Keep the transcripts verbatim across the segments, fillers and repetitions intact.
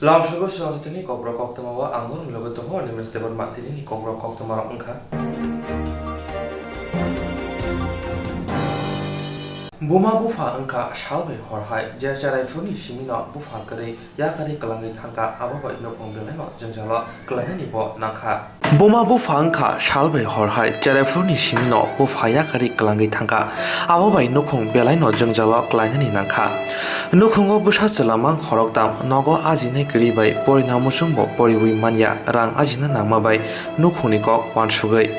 Lamsogo swnamtini kokrok koktwmao ang norokni loge tongo, Animesh Debbarma. Tinini kokrok koktwmarok wngkha: Buma bupha wngkha sal bai hor hai, je cheraifuruni simino bupha kwrwi yakarwi kwlangwi thangkha, abo bai nukhung belaino jwngjalo kwlainani bo nangkha. Buma bupha wngkha sal bai hor hai, cheraifuruni simino bupha yakarwi kwlangwi thangkha, abo bai nukhung belaino jwngjalo kwlainani nangkha. Nukhungo bwsa chwla mang khoroktham, nogo ajinai kwrwi bai porina muchungbo poriwi manya, rang ajina nangma bai nukhungni kok uansugwi.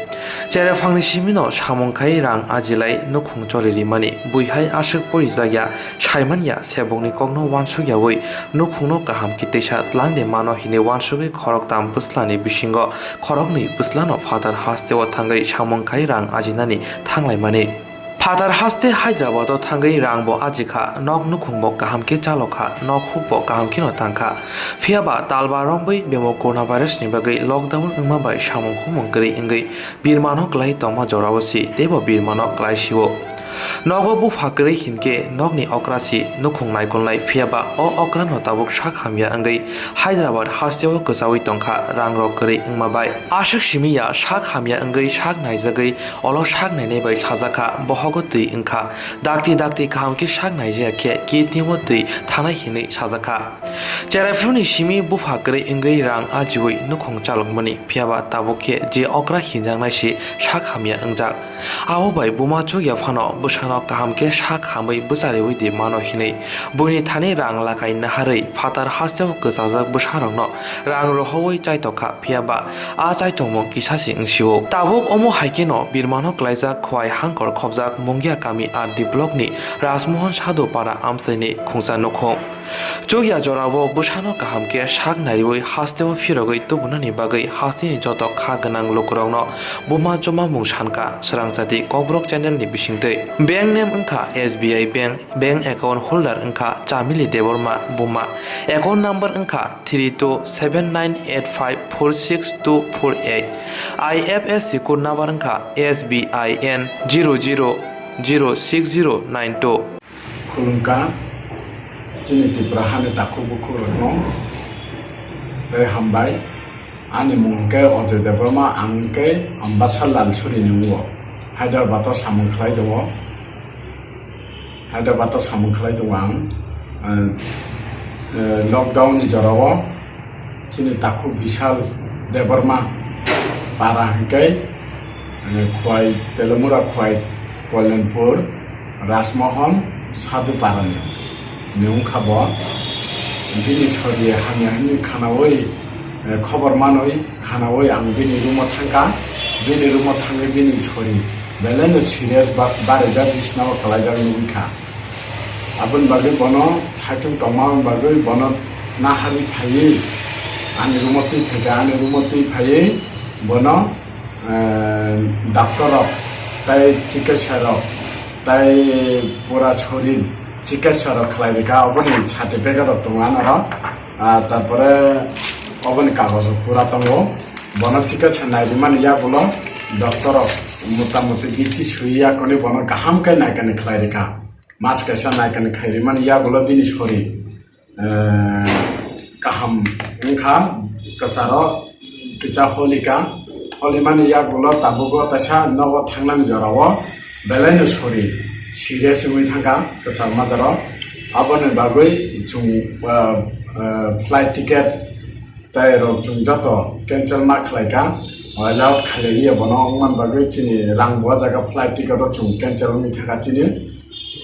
Cheraphangni simino samung khai rang ajilai nukhung choli rimani, buihai aswk porijakya, saimanya, sebokni kokno uansukyawi nukhungno kaham khe teisa tlangde mano hinwi uansugwi khoroktham bwslani bisingo khoroknwi bwslano phatar hasteo thangwi samung khai rang ajinani thanglaimani. Phatar haste Hyderabad-o thangwi rangbo ajikha, nok nukhungbo kaham khe chalokha, nok hukbo kaham kheno tangkha. Phiyaba talba romwi bemo coronavirus-ni bagwi lockdown wngma bai samung humung kwrwi wngwi birmano klai tongma jorao si, teibo birmano klai sio. Nogo bupha kwrwi hinkhe nokni okra si, nukhung naikolnai, phiyaba o okrano tabuk sak hamya wngwi Hyderabad hasteo kwchaui tongkha, rangrok kwrwi wngma bai. Aswk simi ya sak hamya wngwi sak naijagwi olo sak nainai bai sajakha, bohogo twi wngkha. Dakti dakti kaham khe sak naijaya khe kidney-o twi thanai hinwi sajakha. Cheraifuruni simi bupha kwrwi wngwi rang ajiui nukhung chalokmani, phiyaba tabuk khe je okra hinjaknai se sak hamya wngjak. Abo bai buma chukya phano bwsano kaham khe sak hamwi bwchariui di mano hinwi buini thani rang lakai naharwi phatar hasteo kwchajak bwsarokno rang rohoui chaitokha, phiyaba a chaitokmung kisa se wngsio. Tabuk omo hai kheno birmano klaijak Khwai Hangkor khobjak Mungia kami R D block ni Rajmohon Sadhu Para amchaini khungsa nukhung. Chukya jorao bwsano kaham khe sak nariui hasteo phirogwi tubunani bagwi hasteni joto kha gwnang lukurokno buma chuma mung sankha Swrangchati Kokborok channel ni bisingtwi. Bank name wngkha S B I Bank, bank account holder wngkha Chamili Debbarma buma, account number wngkha three two seven nine eight five four six two four eight, I F S C code number wngkha S B I N zero zero zero six zero nine two. Khulumkha chini Tripura hani takhuk bukhuk rokno tei hambai. Ani mung hwnkhe Ajoy Debbarma, ang hwnkhe Ambasa Lalsuri ni ungo. Hyderabad o samung khlai tongo. Hyderabad o samung khlai tongo ang. Eh, eh, lockdown ni jorao chini takhuk Bishal Debbarma para hwnkhe, eh, Khwai Telomura Khwai Kalyanpur Rajmohon Sadhu Parani ni wngkha bo. Bini sori hamya hwnwi khanaui, eh, khobor manwi khanaui ang bini room o thangkha. Bini room o thangwi bini sori belaino serious ba-, barijak, bisnao kwlaijak nugwi kha. Aboni bagwi bono saichung tongma bagwi bono naharwi phaiwi ani room o twi phaikha, ani room o twi phaiwi bono, eh, doctor rok tei chikitsa rok tei pura sorir chikitsa rok khlai rikha, oboni certificate rok tongo anoro, ah, tarpore oboni kagojo pura tongo. Bono chikitsa nairimani yagulo doctor rok mota moti bithi swiwi yakoni bono kaham khe naikani khlai rikha. Mas kaisa naikani khairimani yagulo bini sori, eh, kaham wngkha, kwcharo kicha holika. Holimani yagulo tabugo taisa nogo thangnani jorao belaino sori serious wngwi thangkha kwchar majaro. Aboni bagwi chwng, eh, eh, flight ticket tei rok chwng joto cancel ma khlaikha, allowed khailaiya bono, wngmani bagwi chini rang bo o jaga flight ticket o chwng cancel wngwi thangkha chini.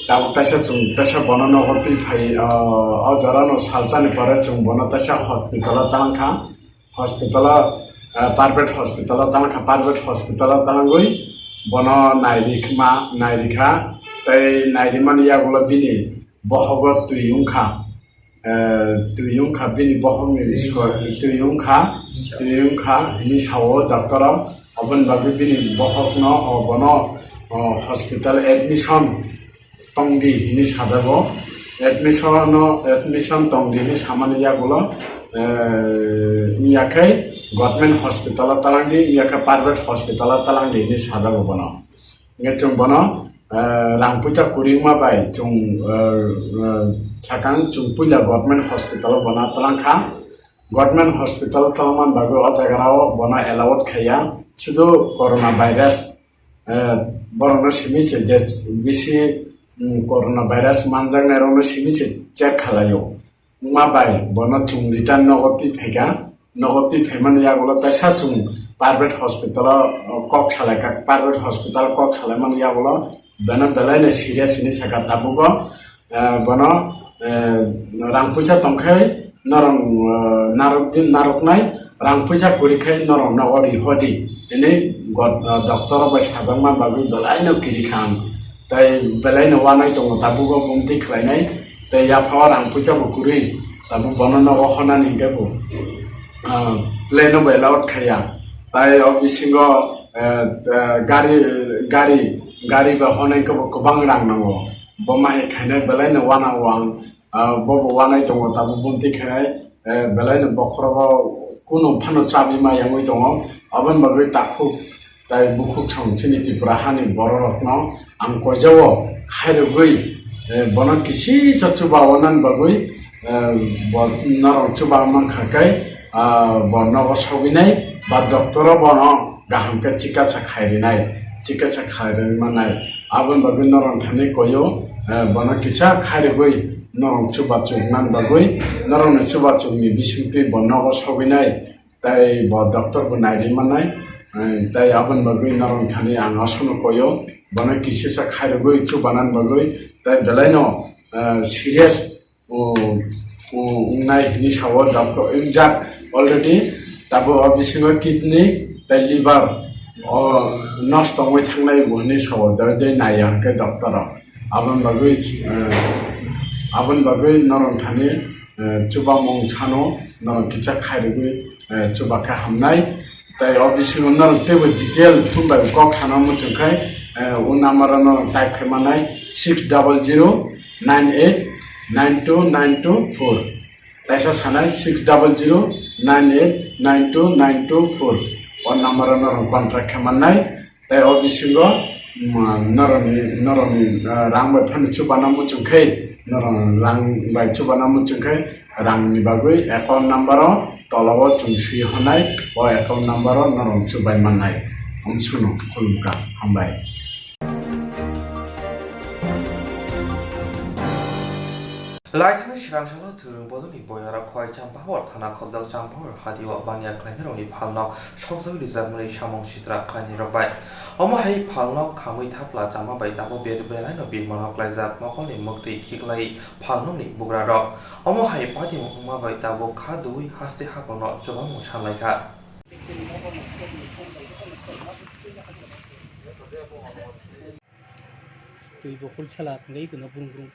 Tabuk taisa chwng taisa bono nogo twi phai, o, o jorano salsani pore chwng bono taisa hospital o talangkha, hospital o, eh, private hospital o talangkha, private hospital o talangwi bono nairikma, nairikha, tei nairimani yagulo bini bohogo twi wngkha. Eh, twi wngkha bini bohokni sor-, twi wngkha, twi wngkha hinwi sao doctor o. Oboni bagwi bini bohokno, o, bono, o, hospital admission tongdi hinwi sajago. Admission o, admission tongdi hinwi samani yagulo, eh, wngya khe government hospital o talangdi, wngya khe private hospital o talangdi hinwi sajago bono. Hingkhe chwng bono, eh, rang puisa kwrwi wngma bai chwng, eh, eh, sakang chwng puila government hospital o bono twlang kha. Government hospital tongmani bagwi o jagarao bono allowed khaiya, sudu corona virus, eh, borokno simi se je bisi, mm, corona virus manjaknairokno simi se check khalaio. Wngma bai bono chwng return nogo twi phaikha, nogo twi phaimani yagulo teisa chwng private hospital-o, o, kok salaikha, private hospital kok salaimani yagulo beno belaino serious hinwi sakha. Tabuk o, eh, bono, eh, rang puisa tongkhai norong, eh, narwk di, narwknai, rang puisa kwrwi khai norong nogo ri hodi hinwi got-, eh, doctor bai sajakma bagwi belaino kiri kha ang. Tai belaino wanai tongo, tabuk o bumtwi khlainai. Tei yapha o rang puisa bo kwrwi, tabuk bono nogo honani hinkhe bo, ah, plane no bo allowed khaiya. Tai o bisingo, eh, eh, gari, gari, gari ba honai khe bo kwbang rang nango. Bo ma hai khainai belai no wana o ang, ah, bo bo wanai tongo, tabuk bumtwi khainai, eh, belai no bokhorogo kunu phano chabi ma yangwi tongo. Aboni bagwi takhuk Tai bukhuk song chini Tripura hani bororokno ang koijao khairogwi, eh, bono kisisa chuba onani bagwi, eh, bo norok chuba mankha khe, ah, bo nogo sogwinai ba doctor o bono kaham khe chikatsa khairinai, chikatsa khairwi mannai. Aboni bagwi norok thani koio, eh, bono kisa khairogwi norok chuba chuknani bagwi, norokni chuba chukni bisingtwi bo nogo sogwinai. Tai bo doctor bo nairi mannai, eh, tai aboni bagwi norok thani ang aswkno koio, bono kisisa khairogwi chubanani bagwi, tai belaino, eh, serious, o, o, wngnai hinwi sao doctor, wngjak already, tabuk o bisingo kidney tai liver, o, nosto wngwi thangnai bo hinwi sao, doi doi naiya hwnkhe doctor rok. Aboni bagwi, eh, aboni bagwi norok thani, eh, chubamung sano norok kisa khairogwi, eh, chuba khe hamnai. Tai o bisingo norok teibo detail phone bai kok sana muchung khai, eh, o number o norok type khai mannai six double zero nine eight nine two nine two four. Taisa sanai six double zero nine eight nine two nine two four. O number o norok contact khai mannai. Tei o bisingo, mm, norokni, norokni, ah, rang bai phano chubana muchung khe, norok rang bai chubana muchung khe, rangni bagwi account number o tola o chwng swi hwnai, o account number o norok chubai mannai. Wng sunu khulumkha, hambai. Laithani Srangsalo Thwrwng Bodolni Boyara Khowai Champahor Thana Khobjak Champahor Hatio Baniya Khlainairokni Phalno Songsagwi Rijakmani Samung Sitra Khlainairok Bai. Omo hai phalno khamwi thapla chama bai tabuk ber belaino birmano klaijak mokolni mwktwi khiklai phalnokni bugrarok. Omo hai patimung wngma bai tabuk kha dui haste hakolno chubamung sanlaikha. Twi bokol sala phwlwi kono brung brung.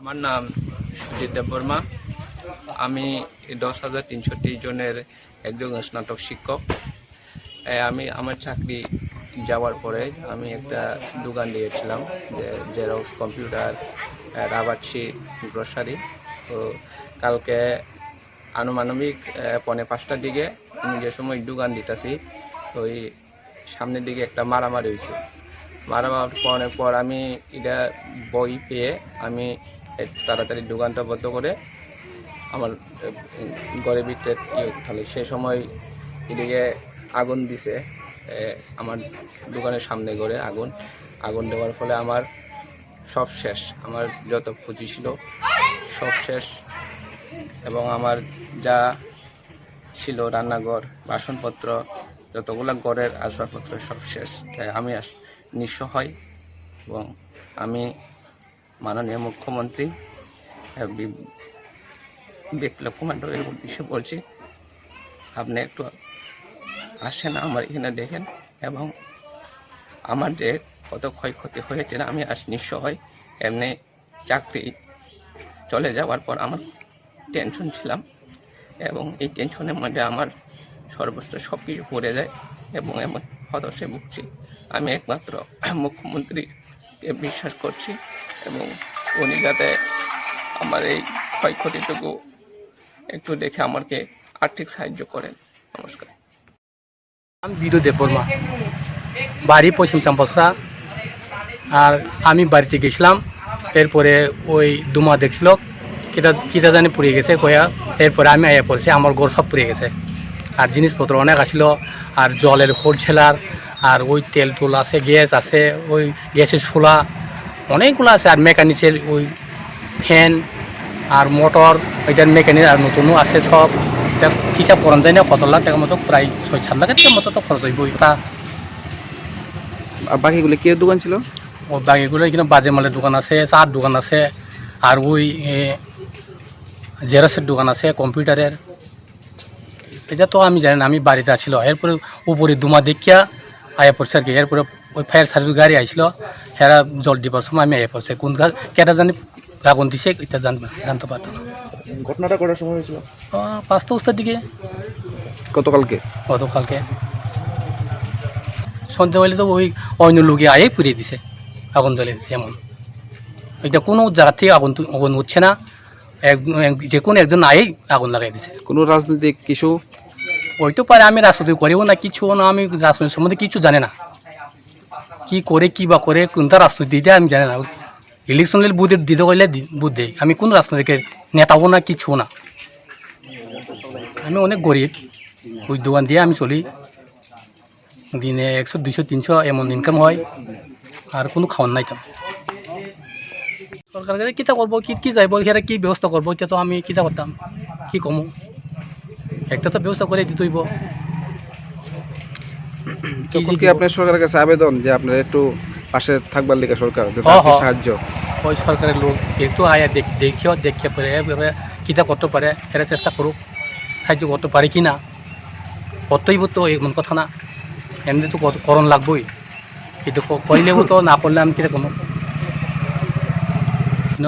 আমার নাম সুজিত দেববর্মা। আমি দশ হাজার তিনশো তিরিশ জনের একজন স্নাতক শিক্ষক। এ, আমি আমার চাকরি যাওয়ার পরে আমি একটা দোকান দিয়েছিলাম, যে জেরক্স, কম্পিউটার, এ, রাবার শিট, গ্রোসারি। তো কালকে আনুমানবিক, এ, পৌনে পাঁচটার দিকে আমি যে সময় দোকান দিতেছি, ওই সামনের দিকে একটা মারামারি হয়েছে। মারামারি অনেক পর আমি এটা ভয় পেয়ে আমি একটু তাড়াতাড়ি দোকানটা বন্ধ করে আমার, এ, ঘরের ভিতরে ইয়ে, তাহলে সে সময় এদিকে আগুন দিছে, এ, আমার দোকানের সামনে ঘরে আগুন। আগুন দেওয়ার ফলে আমার সব শেষ, আমার যত পুঁজি ছিল সব শেষ, এবং আমার যা ছিল রান্নাঘর, বাসনপত্র, যতগুলা ঘরের আসবাবপত্র সব শেষ। তাই আমি আস-, নিঃস্ব হই এবং আমি মাননীয় মুখ্যমন্ত্রী, আহ, বি-, বিপ্লব কুমার দেবের উদ্দেশ্যে বলছি, আপনি একটু আসেন আমার এখানে দেখেন এবং আমার যে কত ক্ষয়ক্ষতি হয়েছে, আমি আজ নিঃস্ব হই। এমনি চাকরি চলে যাওয়ার পর আমার টেনশন ছিলাম এবং এই টেনশনের মধ্যে আমার সর্বস্ব সব কিছু পড়ে যায় এবং এমন হতাশায় ভুগছি। আমি একমাত্র মুখ্যমন্ত্রীকে বিশ্বাস করছি এবং উনি যাতে আমার এই ক্ষয়ক্ষতিটুকু একটু দেখে আমাকে আর্থিক সাহায্য করেন। নমস্কার। আমি বিদু দেববর্মা, বাড়ি পশ্চিম চাম্পাসরা। আর আমি বাড়িতে গেছিলাম, এরপরে ওই দুমা দেখছিল, কিতা কিতা জানি পুড়ে গেছে কয়া, এরপরে আমি আয়া পড়ছি, আমার ঘর সব পুড়ে গেছে। আর জিনিসপত্র অনেক আছিল, আর জলের হোলসেলার, আর ওই তেল টুল আছে, গ্যাস আছে, ওই গ্যাসের চুলা, অনেকগুলো আছে, আর মেকানিক্সের ওই ফ্যান আর মোটর, এটার মেকানিক আর নতুনও আছে সব। তা হিসাব করা যায় না কত লাখ টাকার মতো, প্রায় ছয় সাত লাখ টাকার মতো তো খরচ হইব এটা। আর বাকিগুলো কি দোকান ছিল? ও বাকিগুলো এখানে বাজে মালের দোকান আছে, চার দোকান আছে, আর ওই এ, জেরক্সের দোকান আছে, কম্পিউটারের। এটা তো আমি জানি না, আমি বাড়িতে আছিল। এরপরে উপরে দুমা দেখিয়া আয়া পড়ছে আর কি। এরপরে ওই ফায়ার সার্ভিস গাড়ি আইছিল, হেরা জল দিবার সময় আমি আয়া পড়ছে। কোন গা-, কেটা জানি আগুন দিছে, এটা জান-, জানতে পারতো না। ঘটনাটা কটার সময় হয়েছিল? আহ, পাঁচটা দশটার দিকে। কতকালকে? গতকালকে সন্ধ্যা হইলে তো ওই অন্য লোকে আয়ে পুড়িয়ে দিছে, আগুন জ্বালিয়ে দিছে এমন। এটা কোনো জায়গা থেকে আগুন তু-, আগুন উঠছে না, এক, এক, যে কোনো একজন আয়েই আগুন লাগাই দিছে। কোনো রাজনৈতিক কিছু? হইতে পারে, আমি রাজনীতি করিও না, কিছু না, আমি রাজনীতি সম্বন্ধে কিছু জানি না। কি করে, কি বা করে, কোনটা রাজনীতি দেয় আমি জানি না। ইলেকশন হলে ভোট দিতে হইলে দি-, ভোট দেয়। আমি কোন রাজনৈতিক নেতাও না, কিছু না। আমি অনেক গরিব, ওই দোকান দিয়ে আমি চলি। দিনে একশো, দুইশো, তিনশো এমন ইনকাম হয়, আর কোনো খাওয়ান নাই তো। সরকার কাছে কিতা করবো, কি, কি যাইবো, এরা কি ব্যবস্থা করবো, এটা তো আমি কিতা করতাম, কি কমু? একটা তো ব্যবস্থা করে দিতে হইব। কি তখন যে কি দিব? আপনার সরকারের কাছে আবেদন যে আপনারা একটু পাশে থাকবার লিগে সরকার, যাতে হ, আর্থিক হ। সাহায্য? ওই সরকারের লোক যেহেতু আয়া দেখ-, দেখিও, দেখে পরে এবারে কিতা করতে পারে, এরা চেষ্টা করুক, সাহায্য করতে পারে কি না। করতেই তো এমন কথা না, এমনি তো কত-, করণ লাগবেই। কিন্তু ক-, করলেও তো না করলে আমি কিরকম? ন,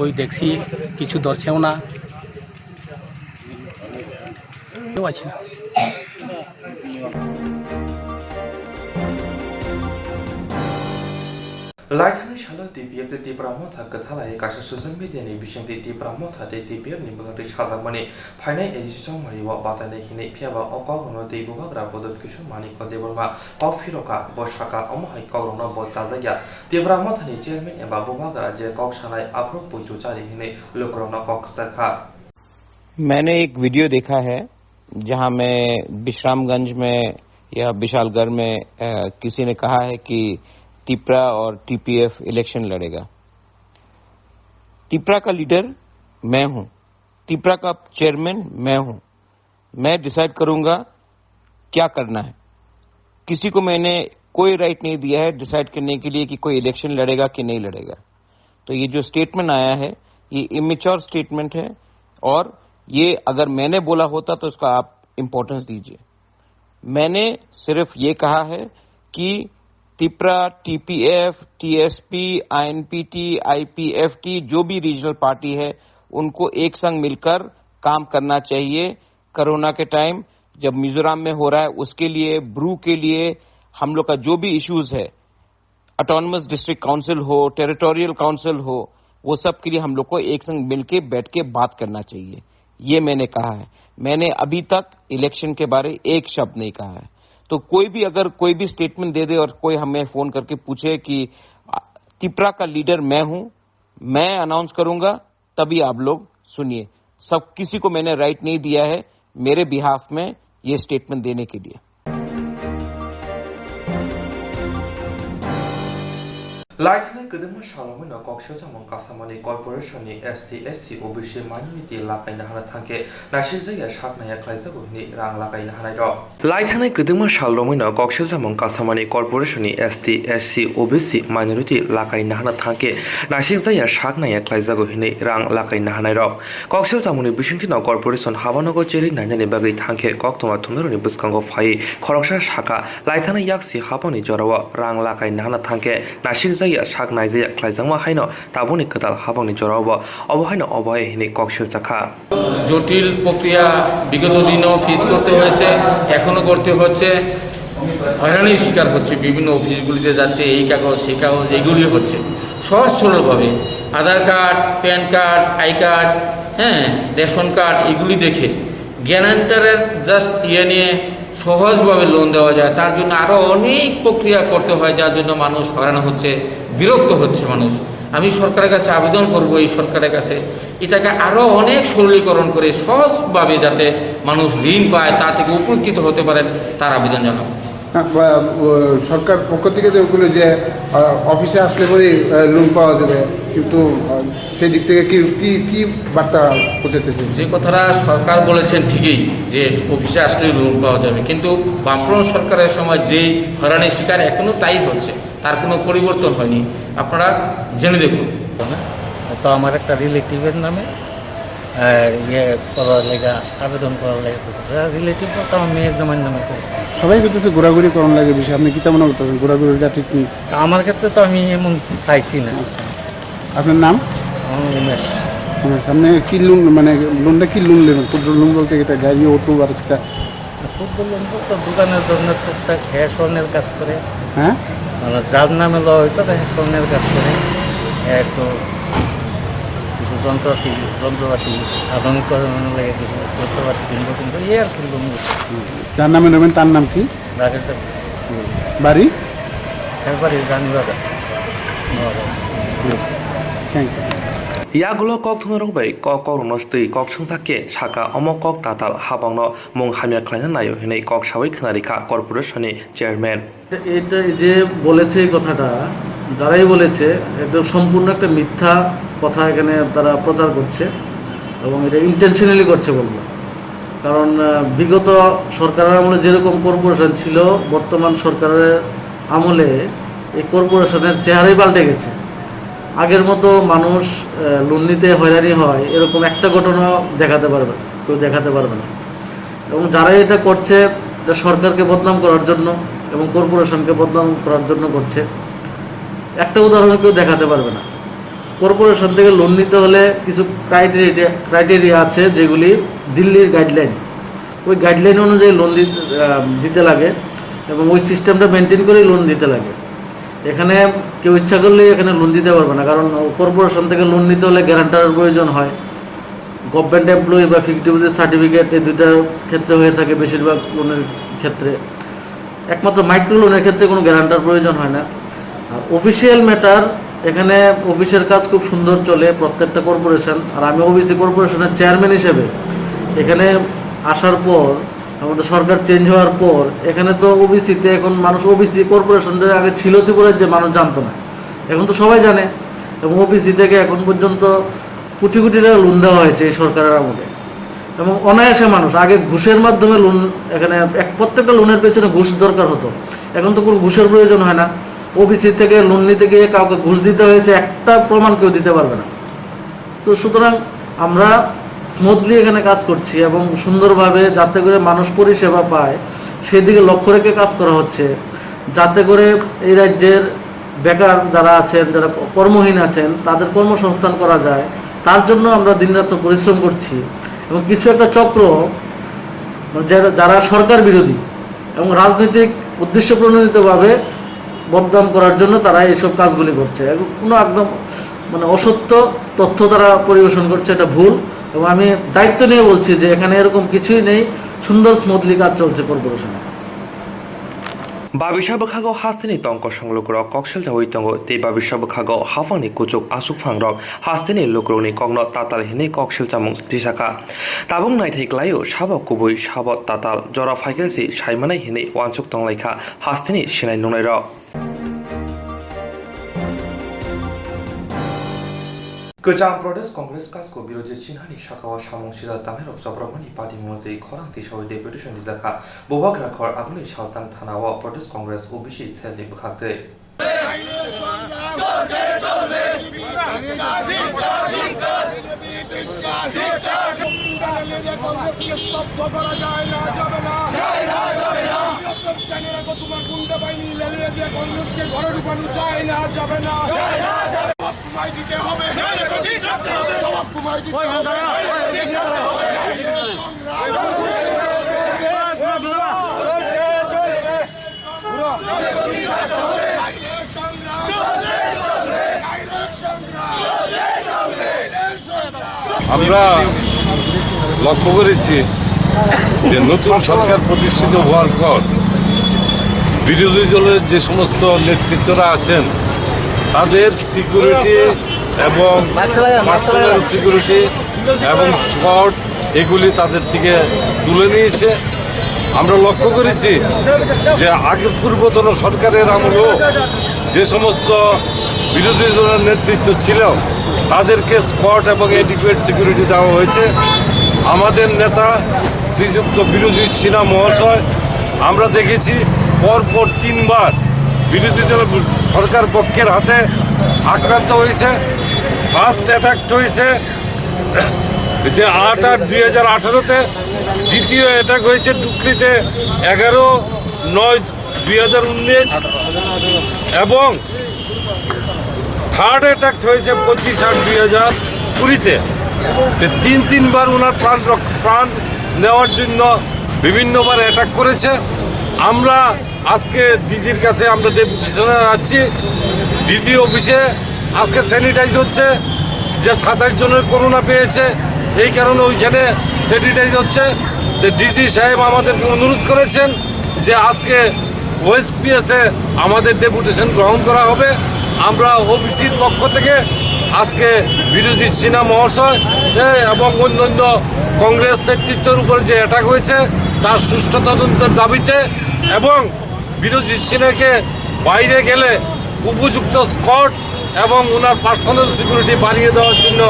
ওই দেখছি কিছু ধরছেও না। কেউ আছে না। Laithani salo T P F tei Tipra Motha kwthalai kaisa social media ni bisingtwi Tipra Motha tei T P F ni bwkhak twi sajakmani phainai A D C chongmani o batainai hinwi, phiyaba o kokrokno tei bubagra Bodot Kishore Manikya Debbarma kok phirokha. Bo sakha, omo hai kokrokno bo chajakya Tipra Mothani chairman eba bubagra je kok sanai aphuru poito chari hinwi lukurokno kok kwchar kha. मैंने एक वीडियो देखा है, जहां में विश्रामगंज में या विशालगढ़ में, अ, किसी ने कहा है कि तिपरा और टीपीएफ इलेक्शन लड़ेगा। तिपरा का लीडर मैं हूं, तिपरा का चेयरमैन मैं हूं, मैं डिसाइड करूंगा क्या करना है। किसी को मैंने कोई राइट नहीं दिया है डिसाइड करने के लिए कि कोई इलेक्शन लड़ेगा कि नहीं लड़ेगा। तो ये जो स्टेटमेंट आया है, ये इमेच्योर स्टेटमेंट है, और ये अगर मैंने बोला होता तो इसका आप इंपॉर्टेंस दीजिए। मैंने सिर्फ ये कहा है कि तिपरा, टीपीएफ, टीएसपी, आईएनपीटी, आईपीएफटी, जो भी रीजनल पार्टी है, उनको एक संग मिलकर काम करना चाहिए। कोरोना के टाइम जब मिजोरम में हो रहा है, उसके लिए, ब्रू के लिए, हम लोग का जो भी इश्यूज है, ऑटोनमस डिस्ट्रिक्ट काउंसिल हो, टेरिटोरियल काउंसिल हो, वो सब के लिए हम लोग को एक संग मिलके बैठ के बात करना चाहिए, ये मैंने कहा है। मैंने अभी तक इलेक्शन के बारे एक शब्द नहीं कहा है। तो कोई भी अगर कोई भी स्टेटमेंट दे दे और कोई हमें फोन करके पूछे कि, आ, तिपरा का लीडर मैं हूं, मैं अनाउंस करूंगा, तभी आप लोग सुनिए। सब किसी को मैंने राइट नहीं दिया है मेरे बिहाफ में ये स्टेटमेंट देने के लिए। Laithani kwdwma salrogwi no koksil chamung kasamani corporation ni S T, S C, O B C minority lakaina hana thangkhe naisingjakya sak naiya khlaijago hwnwi rang lakaina hanairok. Laithani kwdwma salrogwi no koksil chamung kasamani corporation ni S T, S C, O B C minority lakaina hana thangkhe naisingjakya sak naiya khlaijago hwnwi rang lakaina hanairok. Koksil chamungni bisingtwi no corporation habanogo cherwi nainani bagwi thangkhe koktwma thumnairokni bwskango phaiwi khoroksa sakha, laithani yaksi habangni jorao rang lakai nahana thangkhe naisingjakya sak naijaya khlaijakma haino tabukni kwtal habangni jorao bo obo haino obo hai hwnwi kok siljakha. জটিল প্রক্রিয়া বিগত দিনও ফেস করতে হয়েছে, এখনো করতে হচ্ছে, হয়রানির শিকার হচ্ছে, বিভিন্ন অফিসগুলিতে যাচ্ছে, এই কাগজ সেই কাগজ এইগুলি হচ্ছে। সহজ সরলভাবে Aadhaar card, PAN card, I card, হ্যাঁ, রেশন কার্ড, এগুলি দেখে গ্যারান্টারের জাস্ট ইয়ে নিয়ে সহজভাবে লোন দেওয়া যায়, তার জন্য আরও অনেক প্রক্রিয়া করতে হয়, যার জন্য মানুষ হয়রান হচ্ছে, বিরক্ত হচ্ছে মানুষ। আমি সরকারের কাছে আবেদন করব, এই সরকারের কাছে এটাকে আরও অনেক সরলীকরণ করে সহজভাবে যাতে মানুষ ঋণ পায়, তা থেকে উপকৃত হতে পারেন, তার আবেদন জানাবো। না, বা, ও, সরকার পক্ষ থেকে যে ওগুলো যে, আহ, অফিসে আসলে পরেই, আহ, লোন পাওয়া যাবে, কিন্তু, আহ, সেই দিক থেকে কি, কি, কি বার্তা পৌঁছাতে চাইছেন? যে কথাটা সরকার বলেছেন ঠিকই যে অফিসে আসলে লোন পাওয়া যাবে, কিন্তু বামফ্রন্ট সরকারের সময় যেই হয়রানির শিকার এখনো তাই হচ্ছে, তার কোনো পরিবর্তন হয়নি। আপনারা জেনে দেখুন। তো আমার একটা রিলেটিভের নামে, আহ, ইয়ে করার লেগা, আবেদন করার লেগা করছে। রিলেটিভ বলতে আমার মেয়ের জামাইর নামে করছি। সবাই করতেছে ঘোরাঘুরি করার লাগে বিষয়। আপনি কিতা মনে করতেছেন? ঘোরাঘুরিটা ঠিক কি? তা আমার ক্ষেত্রে তো আমি এমন পাইছি না। আচ্ছা। আপনার নাম? আমার উমেশ। হ্যাঁ, আপনি কি লোন, মানে লোনটা কি লোন নেবেন? ক্ষুদ্র লোন বলতে এটা গাড়ি, অটো আর একটা ক্ষুদ্র লোন বলতে দোকানের জন্য টুকটাক হ্যাঁ স্বর্ণের কাজ করে। হ্যাঁ? মানে যার নামে লওয়া হইতো, সে স্বর্ণের কাজ করে। একটু কিছু যন্ত্রপাতি, যন্ত্রপাতি আধুনিকরণের লাগে কিছু যন্ত্রপাতি কিনবো, কিন্তু এই আর কি লোন নিচ্ছি। যার নামে নেবেন তার নাম কি? রাকেশ দেব। বাড়ি? এর বাড়ি Ranibazar. Thank you. Yagulo kok thumnarok bai kok, kokrokno twi kok songsa khe saka omo kok tatal habangno mung hamya khlaina naio hinwi kok sawi khwnarikha corporation ni chairman. এটা এই যে বলেছে এই কথাটা, যারাই বলেছে, এটা সম্পূর্ণ একটা মিথ্যা কথা এখানে তারা প্রচার করছে এবং এটা ইন্টেনশনালি করছে বলবো। কারণ, আহ, বিগত সরকারের আমলে যেরকম কর্পোরেশন ছিল, বর্তমান সরকারের আমলে এই কর্পোরেশনের চেহারাই পাল্টে গেছে। আগের মতো মানুষ, আহ, লোন নিতে হয়রানি হয়, এরকম একটা ঘটনা দেখাতে পারবে না, কেউ দেখাতে পারবে না। এবং যারা এটা করছে, এটা সরকারকে বদনাম করার জন্য এবং কর্পোরেশনকে বদনাম করার জন্য করছে। একটা উদাহরণ কেউ দেখাতে পারবে না। কর্পোরেশন থেকে লোন নিতে হলে কিছু ক্রাইটেরিয়া, ক্রাইটেরিয়া আছে, যেগুলি দিল্লির গাইডলাইন। ওই গাইডলাইন অনুযায়ী লোন দিতে, আহ, দিতে লাগে এবং ওই সিস্টেমটা মেনটেন করেই লোন দিতে লাগে। এখানে কেউ ইচ্ছা করলেই এখানে লোন দিতে পারবে না, কারণ কর্পোরেশন থেকে লোন নিতে হলে গ্যারান্টারের প্রয়োজন হয়। গভর্নমেন্ট এমপ্লয়ি বা ফিক্সড ডিপোজিট সার্টিফিকেট, এই দুইটার ক্ষেত্রে হয়ে থাকে বেশিরভাগ লোনের ক্ষেত্রে। একমাত্র মাইক্রো লোনের ক্ষেত্রে কোনো গ্যারান্টার প্রয়োজন হয় না। আর অফিসিয়াল ম্যাটার, এখানে অফিসের কাজ খুব সুন্দর চলে প্রত্যেকটা কর্পোরেশন। আর আমি ওবিসি কর্পোরেশনের চেয়ারম্যান হিসেবে এখানে আসার পর, আমাদের সরকার চেঞ্জ হওয়ার পর, এখানে তো ওবিসিতে এখন মানুষ, ওবিসি কর্পোরেশন যে আগে ছিল ত্রিপুরার, যে মানুষ জানতো না, এখন তো সবাই জানে। এবং ওবিসি থেকে এখন পর্যন্ত কোটি কোটি টাকা লোন দেওয়া হয়েছে এই সরকারের আমলে। এবং অনায়াসে মানুষ, আগে ঘুষের মাধ্যমে লোন, এখানে এক, প্রত্যেকটা লোনের পেছনে ঘুষ দরকার হতো, এখন তো কোনো ঘুষের প্রয়োজন হয় না। ওবিসি থেকে লোন নিতে গিয়ে কাউকে ঘুষ দিতে হয়েছে, একটা প্রমাণ কেউ দিতে পারবে না। তো সুতরাং আমরা স্মুথলি এখানে কাজ করছি এবং সুন্দরভাবে, যাতে করে মানুষ পরিষেবা পায়, সেদিকে লক্ষ্য রেখে কাজ করা হচ্ছে, যাতে করে এই রাজ্যের বেকার যারা আছেন, যারা ক-, কর্মহীন আছেন, তাদের কর্মসংস্থান করা যায়, তার জন্য আমরা দিনরাত্র পরিশ্রম করছি। এবং কিছু একটা চক্র, মানে যারা, যারা সরকার বিরোধী এবং রাজনৈতিক উদ্দেশ্য প্রণোদিতভাবে বদনাম করার জন্য তারা এইসব কাজগুলি করছে। এবং কোনো একদম, মানে, অসত্য তথ্য তারা পরিবেশন করছে, এটা ভুল। এবং আমি দায়িত্ব নিয়ে বলছি যে এখানে এরকম কিছুই নেই, সুন্দর স্মুথলি কাজ চলছে কর্পোরেশনে। Babisa bwkhago hasteni tong kosong lukurok kok seljaui tongo, tei babisa bwkhago haphangni kuchuk achukphangrok hasteni lukurokni kokno tatal hinwi kok selchamung tisakha. Tabuk naithai klaio, sabo kubui, sabo tatal, jora phaikhe se saimanai hinwi uansuk tonglaikha hasteni sinai nungnairok. Kwcham Pradesh Congress kasko Birojit Sinhani sakao samung sijak tangnairok chopropmani pati mungwi khorang tisaui deputation rijakha. Bubagra khor aboni saltang thanao Pradesh Congress O B C cell ni bwkhaktwi. কংগ্রেসকে স্তব্ধ করা যায় না, যাবে না। তোমার গুন্ডা বাহিনী লেলিয়ে দিয়ে কংগ্রেসকে ঘরে ঢুকানো যায় না, যাবে না। জবাব তোমায় দিতে হবে। জবাব তোমায় দিতে হবে। সংগ্রাম। সংগ্রাম। আমরা লক্ষ্য করেছি যে নতুন সরকার প্রতিষ্ঠিত হওয়ার পর বিরোধী দলের যে সমস্ত নেতৃত্বরা আছেন, তাদের সিকিউরিটি এবং পার্সোনাল সিকিউরিটি এবং স্কট, এগুলি তাদের থেকে তুলে নিয়েছে। আমরা লক্ষ্য করেছি যে আগের পূর্বতন সরকারের আমলেও যে সমস্ত বিরোধী দলের নেতৃত্ব ছিল, তাদেরকে স্কট এবং অ্যাডিকুয়েট সিকিউরিটি দেওয়া হয়েছে। আমাদের নেতা শ্রীযুক্ত বিরোধী সিনহা মহাশয়, আমরা দেখেছি পরপর তিনবার বিরোধী দল সরকার পক্ষের হাতে আক্রান্ত হয়েছে, ফার্স্ট অ্যাটাক হয়েছে যে আট আট দুই হাজার আঠারোতে, দ্বিতীয় অ্যাটাক হয়েছে ডুকলিতে এগারো নয় দুই হাজার উনিশ, এবং থার্ড অ্যাটাক হয়েছে পঁচিশ আট দুই হাজার কুড়িতে। তো তিন তিনবার ওনার প্রাণ রক-, প্রাণ নেওয়ার জন্য বিভিন্নবার অ্যাটাক করেছে। আমরা আজকে ডিজির কাছে আমরা ডেপুটেশনে যাচ্ছি। ডিজি অফিসে আজকে স্যানিটাইজ হচ্ছে, যে সাতাশ জনের করোনা পেয়েছে, এই কারণে ওইখানে স্যানিটাইজ হচ্ছে। তো ডিজি সাহেব আমাদেরকে অনুরোধ করেছেন যে আজকে ওএসপিএস এ আমাদের ডেপুটেশন গ্রহণ করা হবে। আমরা ওবিসির পক্ষ থেকে আজকে বিরোধী সিনহা মহাশয়, এ, এবং অন্যান্য কংগ্রেস নেতৃত্বের উপর যে অ্যাটাক হয়েছে, তার সুষ্ঠু তদন্তের দাবিতে এবং বিরোধী সিনহাকে বাইরে গেলে উপযুক্ত স্কট এবং ওনার পার্সোনাল সিকিউরিটি বাড়িয়ে দেওয়ার জন্য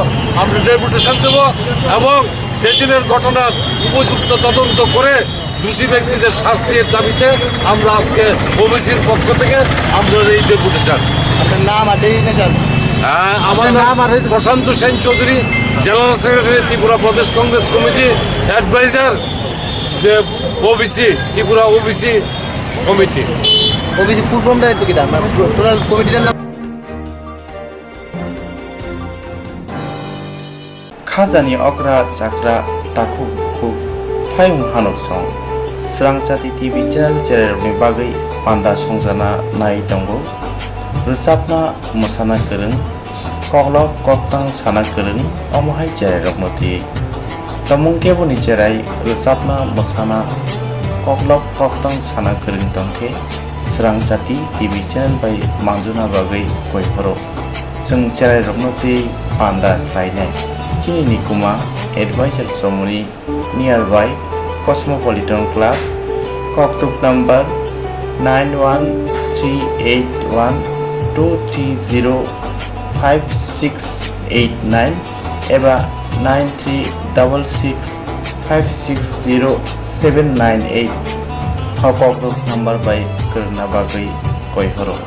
আমরা ডেপুটেশন দেব এবং সেদিনের ঘটনার উপযুক্ত তদন্ত করে দোষী ব্যক্তিদের শাস্তির দাবিতে আমরা আজকে ওবিসির পক্ষ থেকে আমরা এই ডেপুটেশন। আপনার নাম আর ডেজিগনেশন? হ্যাঁ, আমার আপনার নাম নাম আর প্রশান্ত সেন চৌধুরী, জেনারেল সেক্রেটারি ত্রিপুরা প্রদেশ কংগ্রেস কমিটি, অ্যাডভাইজার যে ওবিসি, ত্রিপুরা ওবিসি কমিটি। ওবিসি ফুল ফর্মটা একটু কি দাম? মানে পুরো টোটাল কমিটিটার নাম? Khajani okra chakra takhuk bukhuk phayung hanok song. Srang Chati T V channel chererokni bagwi panda songjana nai tongo. Rwchapna mwsana kwrwng, koklop koktang sana kwrwng, omo hai chererokno twi. Tomung keboni cherai rwchapna mwsana koklop koktang sana kwrwng tongkhe Srang Chati T V channel bai manjuna bagwi koi phoro. Chwng cherairokno twi panda khlainai. Chini nikuma advisor chomoni nearby Cosmopolitan Club, koktuk number nine one three eight one two three zero five six eight nine eba nine three double six five six zero seven nine eight. O koktuk number bai kwrwngna bagwi koi horo.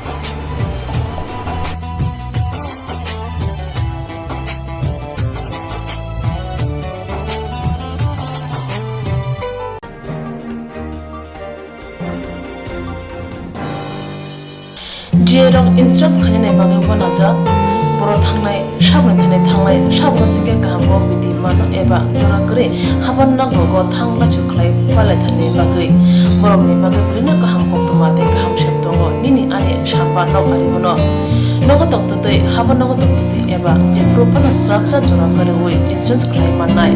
G A rok insurance khainani bagwi uanajak, borok thangnai, saboni thani thangnai, saboni singkhe kaham kok bithi mano eba jora kwrwi haban nok rogo thang lachu khlai palaithani bagwi. Borokni bagwi belino kaham koktwma tei kaham sep tongo, nini ani samba nok ari bono. Nogo tongtwtwi, haban nogo tongtwtwi eba jephuru phano srapsa jora kwrwi insurance khlai mannai.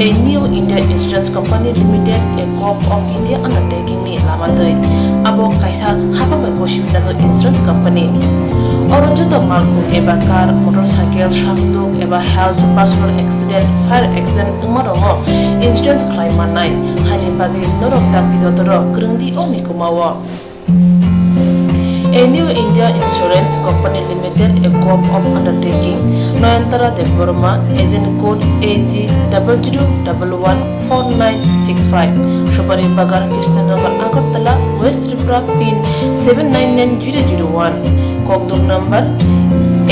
A New India Insurance Company Limited, a Corp of India undertaking ni lama twi. Abo kaisa hapang bai gosi wngjak insurance company. Oro joto malkhung eba car, motorcycle, sakduk eba health, personal accident, fire accident wngma rokno insurance khlai mannai. Haini bagwi norok dakti dotoro kwrwng di o mikuma o. A New India Insurance Company Limited, a Corp of Undertaking, Nayantara Debbarma, agent code A G double zero double one four nine six five, Supari Bagan, Krishnanagar, Agartala, West Tripura, pin seven nine nine zero zero one, kokduk number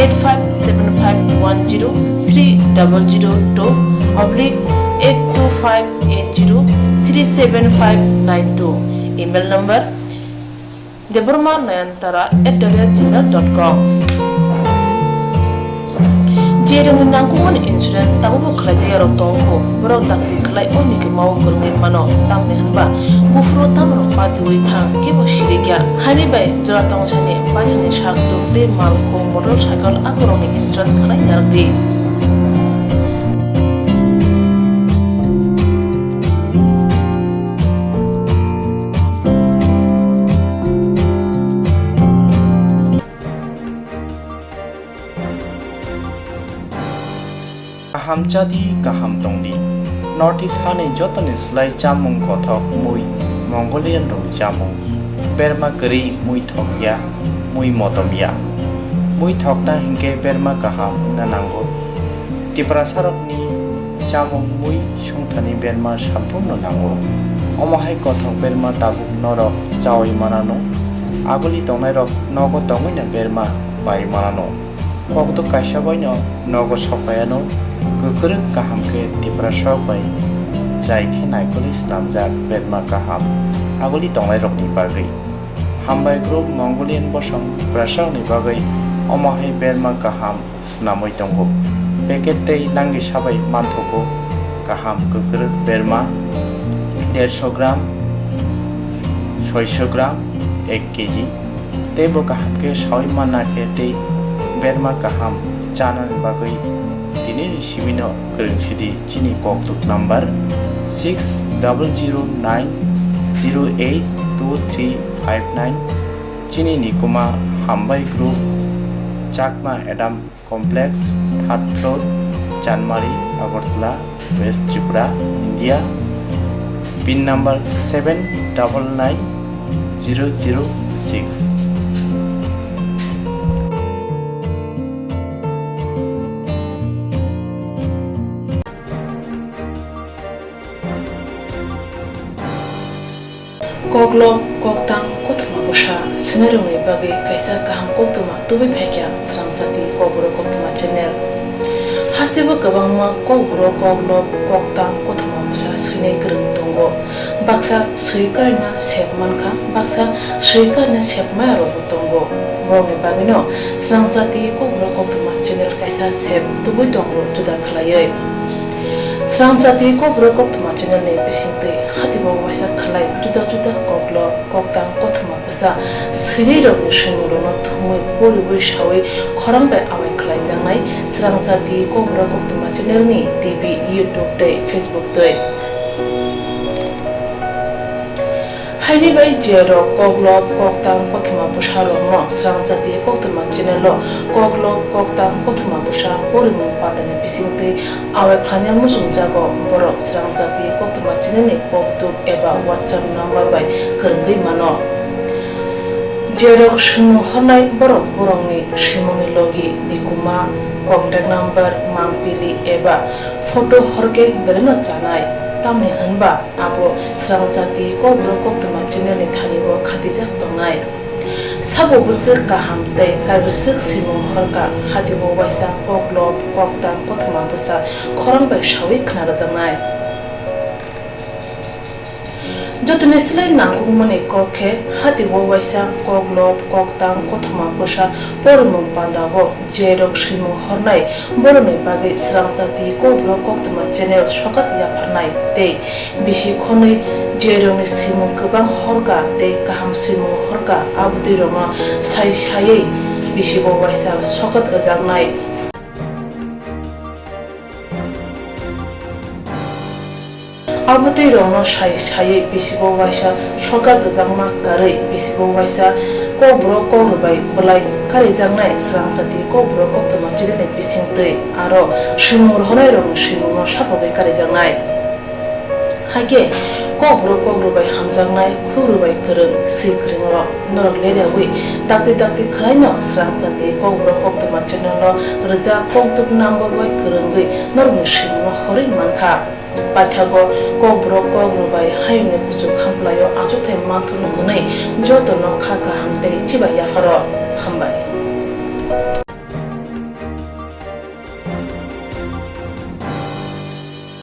eight five seven five one zero three double zero two oblique eight two five eight zero three seven five nine two, email number Debbarma Nayantara at the rate gmail dot com. Jerokni nangkukmani insurance tabukbo khlaijak yarok tongkho, borok dakti khlai o mikima o kwrwngwi mano, tamni hwnba buphuru tamrok patiui thang kebo sirikya. Haini bai jora tongsani paithakni sak tuk tei malkhung motorcycle akorokni insurance khlai narwkdi. Amchadi kaham tongdi. North East hani jotoni slai chamung kothok mui Mongolian rokni chamung. Berma kwrwi mui thokya, mui motomya. Mui thokna hinkhe berma kaham wngna nango. Tiprasarokni chamung mui songthani berma samphurno nango. Omo hai kothok berma tabuk norok chaui manano. Aguli tongnairok nogo tongwino berma pai manano. Kokduk kaisa baino nogo sokpaiano, kwkrwk kaham khe Tiprasarok bai jai khe naikolwi snamjak berma kaham aguli tongnairokni bagwi. Hambai group Mongolian bosong Tiprasarokni bagwi omo hai berma kaham snamwi tongo. Packet tei nangni sabai manthogo kaham kwkrwk berma dersho gram, soisho gram, ek kg. Tei bo kaham khe saui manna khe tei berma kaham chanani bagwi tini simino kwrwng sidi chini kokduk number six double zero nine zero eight two three five nine. Chini nikuma Hambai Group, Chakma Adam Complex, third floor, Chanmari, Agartala, West Tripura, India. Pin number seven double nine zero zero six. Koklop, koktang, kothoma bwsa swinairokni bagwi kaisa kaham koktwma tubui phaikha Srangchati Kokborok Koktwma channel. Hasteo kwbangma kokborok koklop, koktang, kothoma bwsa swinai kwrwng tongo. Baksa swi karina sep mankha, baksa swi karina sep maya rokbo tongo. Borokni bagwino Srangchati Kokborok Koktwma channel kaisa sep tubui tongo juda khwlaiwi. Srangchati Kokborok Koktwma channel ni bisingtwi hatibo waisa khwlai juda juda koklop, koktang, kothoma bwsa swinai rokni swimungrokno thumwi poriwi sawi khorang bai awai khwlaijaknai Srangchati Kokborok Koktwma channel ni T V, YouTube tei Facebook twi. Haini bai je rok koklop, koktang, kothoma bwsa rokno Srangchati Koktwma channel o koklop, koktang, kothoma bwsa porimung pandani bisingtwi awai khlaina muchungjago, borok Srangchati Koktwma channel ni kokduk eba WhatsApp number bai kwrwngwi mano. Je rok swimung hornai borok borokni swimungni logi, nikuma, contact number, mangpili eba photo horkhe belaino chanai, tamni hwnba abo Srangchati Kokborok Koktwma channel ni thani o khatijak tongnai. Sabo bwswk kaham tei kaibwswk swimung horkha, hatibo waisa koklop, koktang, kothoma bwsa khorang bai sawi khna rwjaknai. Jotoni slai nangkukmani kok khe hatibo waisa koklop, koktang, kothoma bwsa porimung pandao je rok swimung hornai borokni bagwi Srangchati Kokborok Koktwma channel sokat yapharnai tei bisi khonwi je rokni swimung kwbang horkha tei kaham swimung horkha, abotwi rokno sai saiwi bisibo waisa sokat rwjaknai. Abotwi rokno sai saiwi bisibo waisa sokat rwjakma karwi bisibo waisa Kokborok Kokrwbai bwlai karijaknai Srangchati Kokborok Koktwma channel ni bisingtwi aro swimung rohornai rokni swimungno sapogwi karijaknai. Haikhe Kokborok Kokrwbai hamjaknai, Kokrwbai kwrwng, swi kwrwng rok norok leriawi dakti dakti khwlaino Srangchati Kokborok Koktwma channel o rwjak kokduk number bai kwrwngwi norokni swimungno horwi mankha. Paithago Kokborok Kokrwbai hayungni kuchuk khamplaio achukthai manthokno hwnwi jotono kha kaham tei chibai yapharo. Hambai.